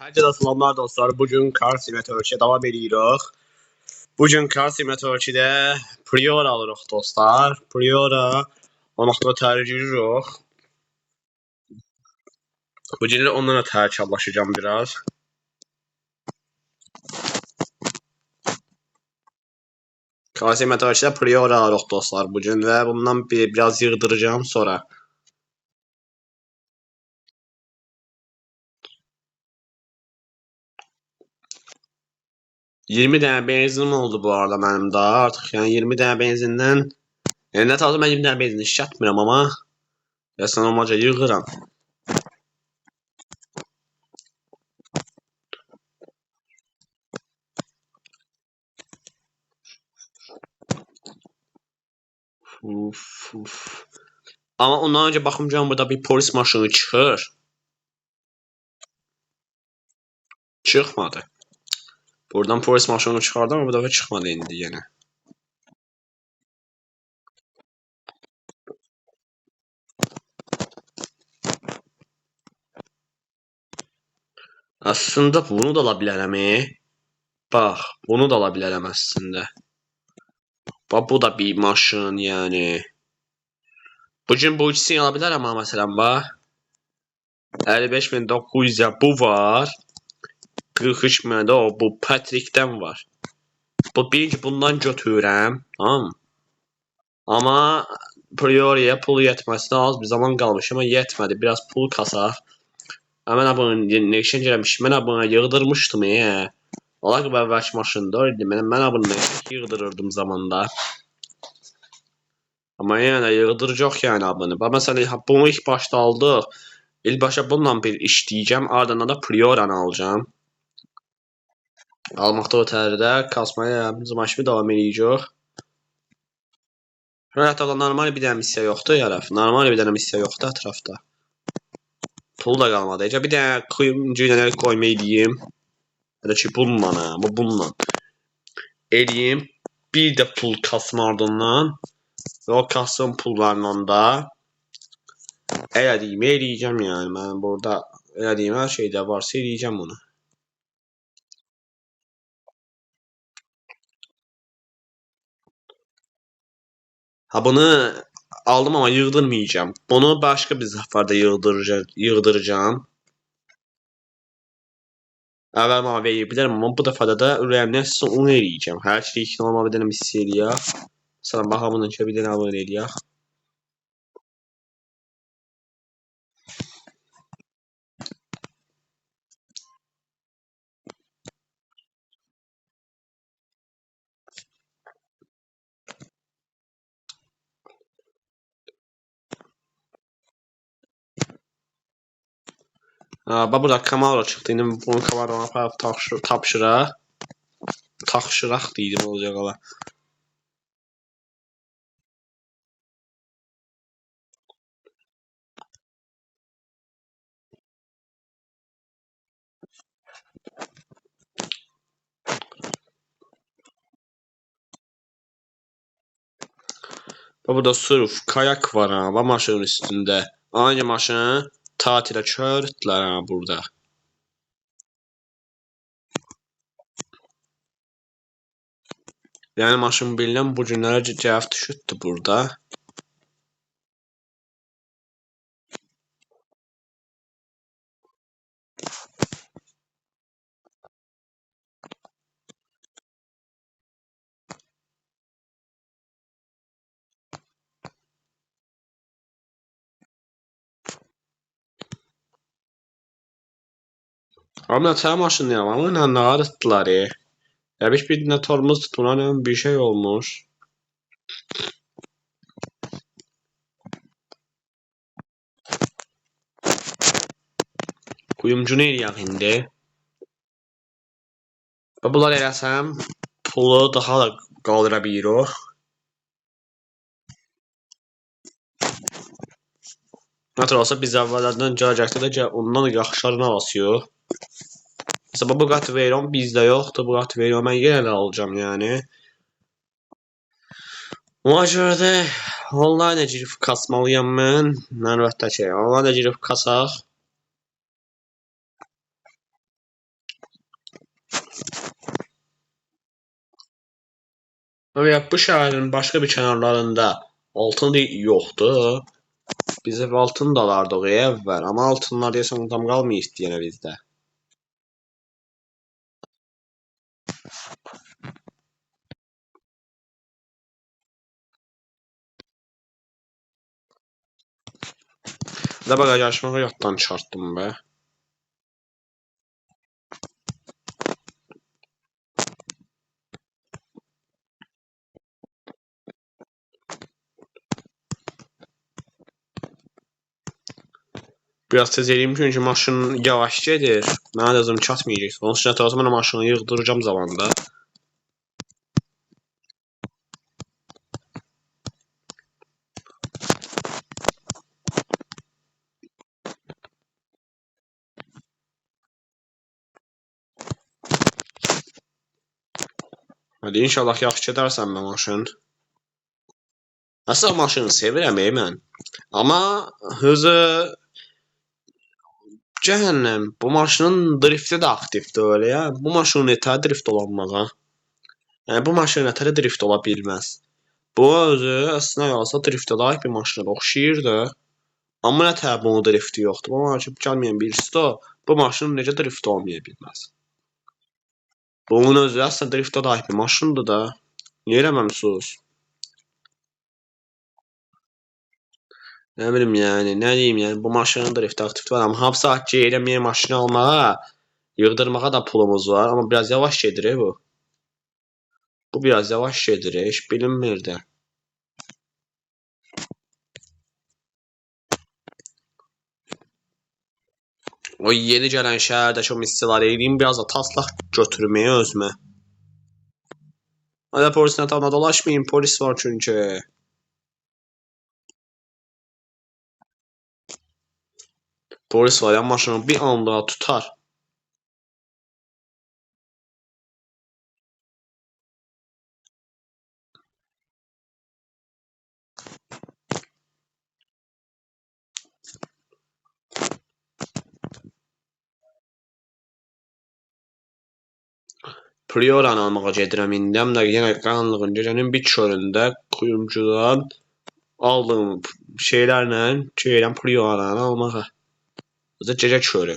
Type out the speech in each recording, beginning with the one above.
Herkese salamlar dostlar. Bugün Car Simulator 2'ye devam ediyoruz. Bugün Car Simulator 2'de Priora alırıq dostlar. Priora almaqda tərcih edirik. Bugün də ondan da tərkablaşacağım biraz. Car Simulator 2'de Priora alırıq dostlar bugün ve bundan biraz yığdıracağım sonra. 20 dənə benzinim oldu bu arada mənim daha artıq. Yəni 20 dənə benzindən, yəni nə tarzı mən 20 dənə benzin işlətmirəm amma deyəsən normalca yığıram. Uf, uf. Amma ondan öncə baxım görüm burada bir polis maşını çıxır. Çıxmadı. Buradan polis maşını çıxardı amma bu dəfə çıxmadı indi yenə. Aslında bunu da ala bilərəm. Bax, bunu da ala bilərəm əslində. Bax, bu da bir maşın, yəni. Bugün bu ikisini ala bilərəm ha, məsələn, bax. 55.900-ə bu var. 43 minə də o bu Patrick'dən var. Bu birinci bundan götürürəm, tamam mı? Amma Priori'yə pul yetməsinə az bir zaman qalmış, amma yetmədi. Biraz pul kasaq. Mən bunu neşən eləmişim. Mən bunu yığdırmışdım. Ola ki, əvvəlki maşında idi. Mən bunu yığdırırdım zamanda. Amma yenə də yığdıracaq yəni bunu. Bax, məsələn, bunu ilk başda aldıq. İlk başda bununla bir işləyəcəm. Ardından da Priora'nı alacağım. Almaqda o tərdə kasmaya bizim kimi davam eləyəcək. Hətta normal bir dənə missiya yoxdur yaraf. Normal bir dənə missiya yoxdur ətrafda. Pul da qalmadı. Heç bir dənə kuyumcu ilə qoyma eləyim. Ya da ki bununla ha, bu bununla. Eləyim. Bir də pul kasma ardından. Və o kasım pullarla da elədiyimi eləyəcəm yəni. Mən burada elədiyim hər şeydə varsa eləyəcəm bunu. Ha bunu aldım amma yığdırmayacağım. Bunu başqa bir səfərdə yığdıracağım. Əvvəl mənə verə bilərəm, amma bu dəfədə də ürəyimdən sizə onu eləyəcəm. Hər şey normal bir dənə missiya eləyək. Məsələn, baxaq bunun ki, bir dənə bunu eləyək. Ha, bax burada Camaro çıxdı. İndi bunu Camaro'na aparıb tapşıraq. Tapşıraq deyirdim olacaq ala. Bax burada surf, kayak var ha, bax maşının üstündə. Aynı maşını tatilə çörtdülər ha burada. Yəni maşın bilinən bu günlərə gəlib düşübdür burada. Amma nə maşını amma nə nağarıtdılar. Ya bir dənə tormuz tutmular, nə bir şey olmuş. Kuyumcunu eləyək indi. Və bunlar eləsəm pulu daha da qaldıra bilirik. Nə tər olsa biz əvvəllərdən gələcəkdə də ondan da yaxşılarını alasıyıq. Mesela Bugatti Veyron bizdə yoxdur. Bugatti Veyron mən yenə də alacağım yəni. Ona görə də online girib kasmalıyam mən. Əlbəttə ki, online girib kasaq. Və bu şəhərin başqa bir kənarlarında altın yoxdur. Biz ev altın da alardıq əvvəl, amma altınlar deyəsən tam qalmayıbdı yenə bizdə. Və bagaj açmağı yaddan çıxartdım be. Biraz tez eləyim çünki maşın yavaş gedir. Mənə də özüm çatmayacaq. Onun üçün olsa mən maşını yığdıracağım zamanda. Hadi inşallah yaxşı gedərsən bə maşın. Əslində maşını sevirəm ey mən. Amma hızı cəhənnəm, bu maşının drifti də aktivdir öyle ya. Bu maşının nətər drift olanmaz ha. Yəni bu maşının nətər drift ola bilməz. Bu özü əslində qalsa driftə layiq bir maşına da oxşayırdı. Amma nətər bunun drifti yoxdur. Bu maşın gəlməyən birisi də bu maşının necə drift olmaya bilməz. Bunun özü əslində driftə layiq bir maşındır da. Niyə eləməmisiz? Nə bilim yəni, nə deyim yəni, bu maşının drifti aktiv var, amma hamı saat gedirəm yeni maşın almağa, yığdırmağa da pulumuz var, amma biraz yavaş gedir bu. Bu biraz yavaş gedir, heç bilinmir də. O yeni gələn şəhərdəki o missiyaları eləyim, biraz da taslaq götürməyə özümə. Hadi polisin etrafına dolaşmayın, polis var çünki. Polis var ya maşını bir anda tutar. Prioranı almağa gedirəm indi. Həm də yenə qaranlığın gecənin bir köründə kuyumcudan aldığım şeylərlə gedirəm Prioranı almağa. Özü gecə körü.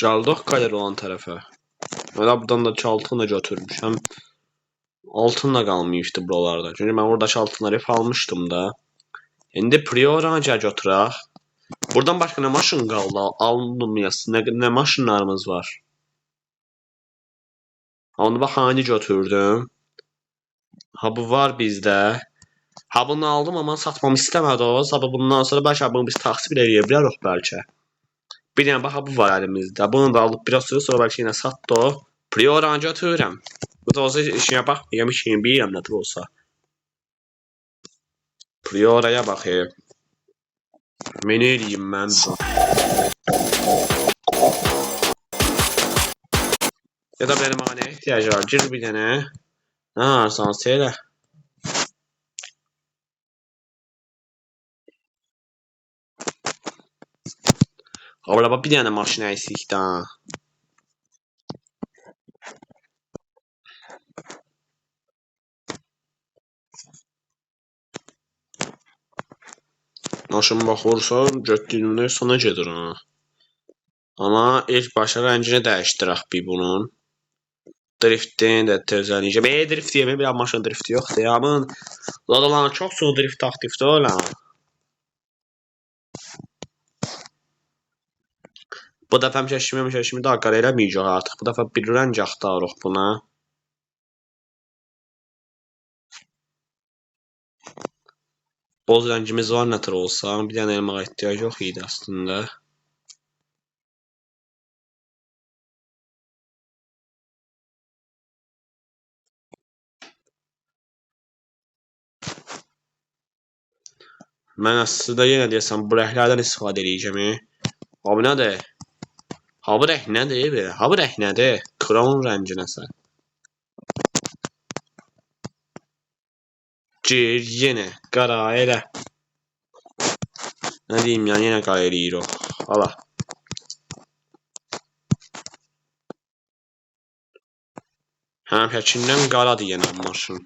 Gəldik qaler olan tərəfə. Elə buradan da altın da götürmüşəm. Altın da qalmayıbdı buralarda. Çünki mən oradakı altınları hep almışdım da. İndi Prioranı gəl götürək. Buradan başqa nə maşın qaldı? Alınmayasın. Nə maşınlarımız var? Onu bax hani götürdüm. Ha bu var bizdə. Ha bunu aldım amma satmamı istəmədi o. Sabah bundan sonra bəlkə bunu biz taksi belə eləyə bilərik bəlkə. Bir dənə bax ha bu var əlimizdə. Bunu da alıb biraz sonra bəlkə yenə satdı o. Prioranı götürürəm. Bu da olsa işinə baxmayacağım, işini bilirəm nədir olsa. Priora'ya baxayım. Məni eləyim mən. Ya da benim mənə ehtiyac var. Gir bir dənə. Nə ararsan elə. Ha bax bir dənə maşın əksik də. Maşın baxırsa, getdiyində sona gedir ha. Amma ilk başa rəngini dəyişdirək bir bunun. Driftini də tezləyəcəm. Drift deyəmə, bir maşın drifti yoxdur ya. Bunun Ladaların çox çox drift aktivdir öyle. Bu dəfə həmişə kimi daha qara eləməyəcək artıq. Bu dəfə bir rəng axtarırıq buna. Boz rəngimiz var nətər olsa, bir dənə elmağa ehtiyac yox idi əslində. Mən əslində yenə deyəsən bu rənglərdən istifadə eləyəcəm. Ha bu nədir? Ha bu rəng nədir belə? Ha bu rəng nədir? Krom rəngi nəsə. Gir, yenə qara elə. Nə deyim yəni, yenə qara eləyir o. Hala. Həmişəkindən qaradır yenə bu maşın.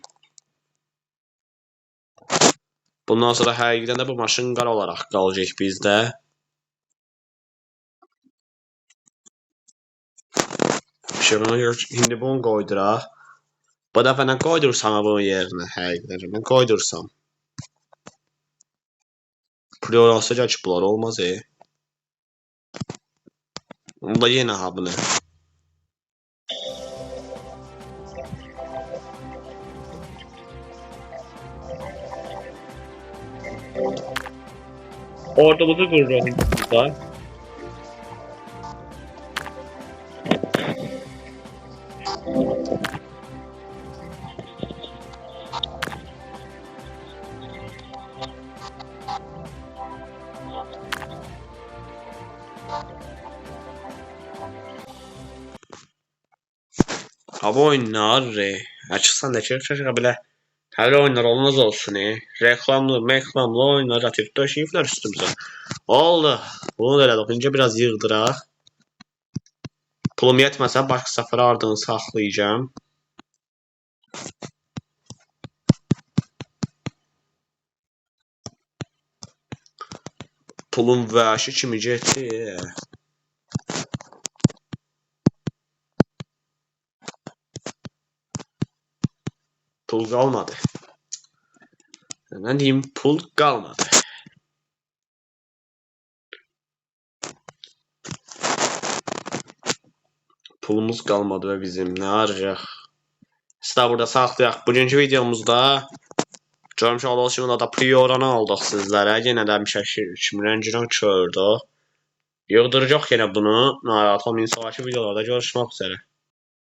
Bundan sonra həqiqətən də bu maşın qara olaraq qalacaq bizdə. İşığını indi bunu qoyduraq. Bu dəfə nə qoydursam bunun yerinə həqiqətən nə qoydursam. Priorası gəl ki, bunlar olmaz. Bunda yenə ha bunu. Ordumuzu qururuq indi burada. Ha bu oyunlar, açıqsan da ki, belə hələ oyunlar olmaz olsun. Reklamlı, meklamlı oyunlar atıb döşəyiblər üstümüzə. Oldu. Bunu da elədik. İncə biraz yığdıraq. Pulum yetməsə başqa səfərə ardını saxlayacağam. Pulum vəhşi kimi getdi. Pul qalmadı. Nə deyim, pul qalmadı. Pulumuz qalmadı və bizim nə arayacaq? Sizə burada saxlayaq. Bugünkü videomuzda görmüş olduğunuz kimi da Prioranı aldıq sizlərə. Yenə də həmişəki kimi rənginə kördük. Yığdıracaq yenə bunu. Narahat olmayın. Sonraki videolarda görüşmək üzrə.